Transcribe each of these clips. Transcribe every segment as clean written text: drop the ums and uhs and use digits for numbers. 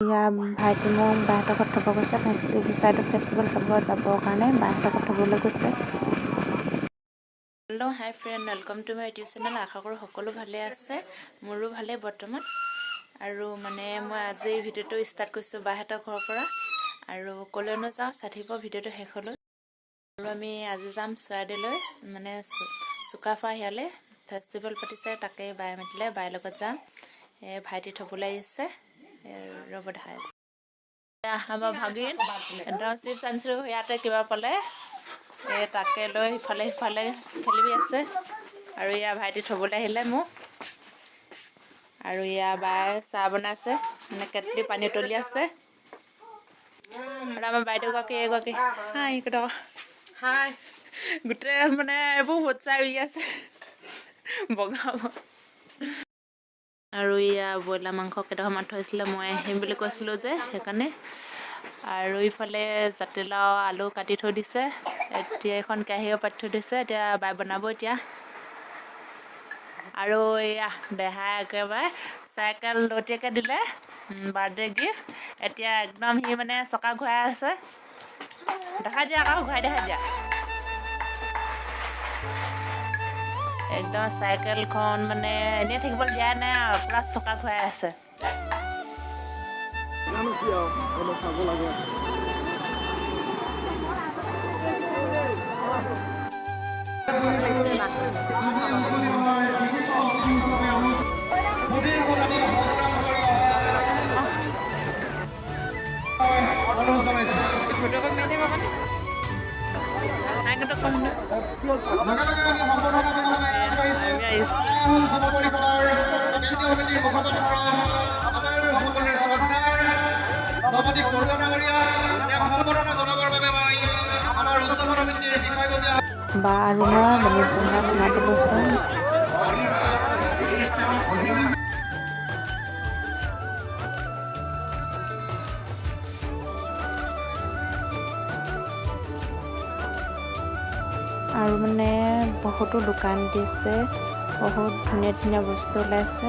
এয়া ভাইটি মোক বাহঁতৰ ঘৰত থ'ব গৈছে। ফেষ্টিভেল, চাইডত ফেষ্টিভেল চাব যাবৰ কাৰণে বাহঁতৰ ঘৰত থ'বলৈ গৈছে। Hello, hi friend, welcome to my YouTube channel. আশা কৰোঁ সকলো ভালে আছে, মোৰো ভালেই বৰ্তমান। আৰু মানে মই আজি ভিডিঅ'টো ষ্টাৰ্ট কৰিছোঁ বাহঁতৰ ঘৰৰ পৰা আৰু ক'লৈনো যাওঁ, চাই থাকিব ভিডিঅ'টো শেষলৈ। আৰু আমি আজি যাম চৰাইদেউলৈ, মানে চুকাফা ইয়ালৈ ফেষ্টিভেল পাতিছে, তাকে বায়ে মাতিলে, বায়ৰ লগত যাম। এই ভাইটি থ'বলৈ আহিছে, ৰ'ব দেখাই আছে। এয়া আমাৰ ভাগিন একদম চিপছ আনিছিলোঁ, ইয়াতে কিবা পালে, এই তাকে লৈ ইফালে সিফালে খেলিবি আছে। আৰু এয়া ভাইটি থ'বলৈ আহিলে মোক। আৰু এয়া বায়ে চাহ বনাইছে, মানে কেটলি পানী উতলি আছে। আৰু আমাৰ বাইদেউগৰাকী, এগৰাকী, হাই কেইটকা। হাই। গোটেই মানে এইবোৰ ফুট চাই উৰি আছে বগা। আৰু এয়া ব্ৰইলাৰ মাংস কেইডোখৰমান থৈছিলে, মই আহিম বুলি কৈছিলোঁ যে সেইকাৰণে। আৰু ইফালে জাতিলাও আলু কাটি থৈ দিছে, এতিয়া এখন কেৰাহীও পাতি থৈ দিছে, এতিয়া বাই বনাব এতিয়া। আৰু এয়া দেহাই একেবাৰে চাইকেল লতীয়াকৈ দিলে বাৰ্থডে গিফ্ট। এতিয়া একদম সি মানে চকা ঘূৰাই আছে। দেখাই দিয়া আকৌ, ঘূৰাই দেখাই দিয়া। একদম চাইকেলখন মানে এনেই থাকিবলৈ দিয়া নাই আৰু, পূৰা চকা ঘূৰাই আছে। জানো কি আৰু অলপ চাব লাগে। হাই কত কম ন? আমি আহিছোঁ। বা আৰু মই বাণিজ্য মেলাত সোমাব লৈছোঁ। আৰু মানে বহুতো দোকান দিছে, বহুত ধুনীয়া ধুনীয়া বস্তু ওলাইছে।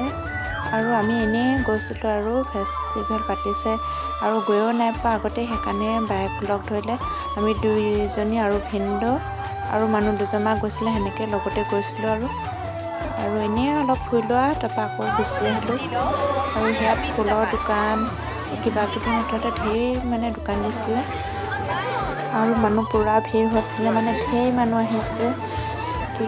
আৰু আমি এনেই গৈছিলোঁ আৰু ফেষ্টিভেল পাতিছে আৰু গৈও নাই পোৱা আগতে, সেইকাৰণে বায়েক লগ ধৰিলে। আমি দুইজনী আৰু ভিনদেউ আৰু মানুহ দুজনমান গৈছিলে, সেনেকৈ লগতে গৈছিলোঁ। আৰু এনেই অলপ ফুৰিলোঁ আৰু তাৰপৰা আকৌ গুচি আহিলোঁ। আৰু সেয়াত ফুলৰ দোকান, কিবা কিবি, মুঠতে ঢেৰ মানে দোকান দিছিলে। আৰু মানুহ পূৰা ভিৰ হৈছিলে, মানে ঢেৰ মানুহ আহিছে। কি